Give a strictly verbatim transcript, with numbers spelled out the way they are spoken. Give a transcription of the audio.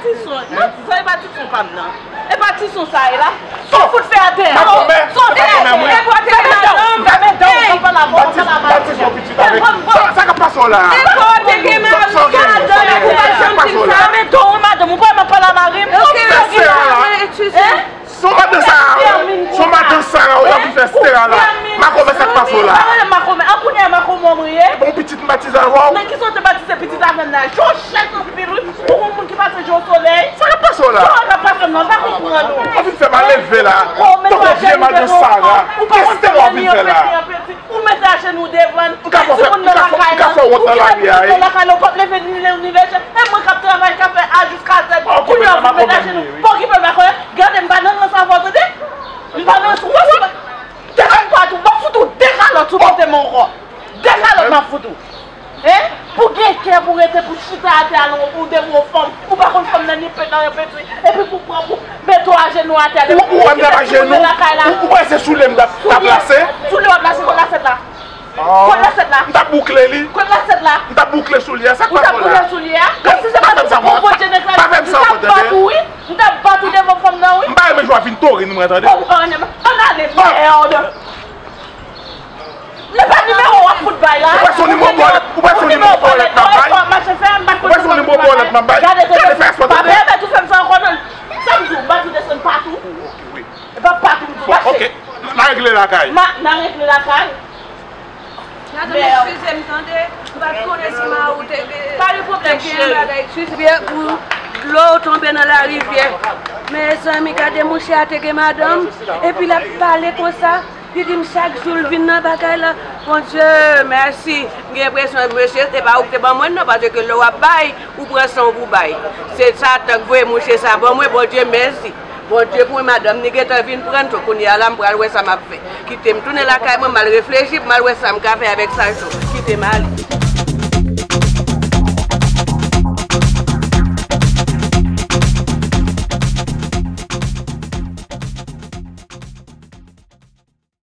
Tison, non, tison, e pa tison pa m nan. E pa tison sa ye la. Sa w fout fè atè a? Makomè, se makomè mwen. E pa atè a, non. Fèmen dan w, fèmen dan w, fèmen dan w, fèmen dan w. Batis, batis yon pitit avèk. Sa, sa k ap pase w la a? E pa atè gen mari, sa w gen, sa w gen. Ou pa janm di m sa. Fèmen dan w, madanm, ou pa m ap pale a mari m. Fè sè a la. Hein? Son madan sa, son madan sa la, ou ta vin fè stè a la. Makomè, sa k pase w la? Makomè, an kounye a makomè w ye. Bon, pitit m batize avè w. Nan ki sa w te batize pitit avè m nan? Jan w chèch anpil wi. Pou yon moun ki pase jan w solèy. Sa k ap pase w la? Sa k ap pase m nan? M pa konprann ou. Ou vin fè m leve la. Tankou vye madan sa la. Ki stè w ap vin fè la? Ou mete ajenou devan l. Ou ka fè, ou ka fè, ou ka fè wont nan lari a, wi. Ou kite pitit lakay la, ou p ap leve ni lè ni lejè. E mwen k ap travay, k ap fè A jiska Z. Kounye a ou vin mete ajenou. Pa okipe m, pa okipe m, pa konnen. Gade, m pa nan rans avè w, tande. M pa nan rans. Ou wè si m desann pa tou, m ap fout ou de kalòt sou kote m ankò. De kalòt m ap fout ou. Hein? Pou gen kè pou rete pou chita atè a, non, ou depi w fanm. Ou pa konn fanm nan ni pè nan yon peti. Epi pou pran pou mete w ajenou atè a. Ou, ou wè m t ap ajenou? Ou, ou wè se soulye m t ap, t ap plase? Soulye w ap plase, kot lasèt la? Kot lasèt la? M t ap boukle li. Kot lasèt la? M t ap boukle soulye a, sa k pase w la? Ou t ap boukle soulye a? Kòmsi se pa Bondye nèg la, m t ap bat ou wi. M t ap bat ou devan fanm nan wi. M pa renmen jan w ap vin tori nou mwen tande. Bon, ann, ann ale, mèd. Li pa nimewo w ap fout bay la. Ou pa son nimewo bòlèt, ou pa son nimewo bòlèt m ap bay. Ou pa son nimewo bòlèt m ap bay. Gade, gade, fè sa. Pa pèmèt ou fè m sa ankò non. Sa m di w, m pa di w desann patou. E pa patou m di w mache. N a regle lakay. N a regle lakay. Madanm, eskize m tande. M pa t konnen si mari w te gen bagay. Eskize m pou dlo tonbe nan larivyè. Mezanmi, gade mouche a te gen madanm. Epi l ap pale konsa. Li di m chak jou l vin nan bagay la. Bondye, mèsi. M gen enpresyon, mesye, se pa ou ki te ban mwen l non, paske lè w ap bay, ou pran san w pou bay. Se Satan k voye mouche sa ban mwen, Bondye, mèsi. Bondye pou mwen, madanm ni gentan vin pran l tou. Kounye a la, m pral wè sa m ap fè. Kite m tounen lakay mwen, m al reflechi, m al wè sa m ka fè avèk sa tou. Kite m ale.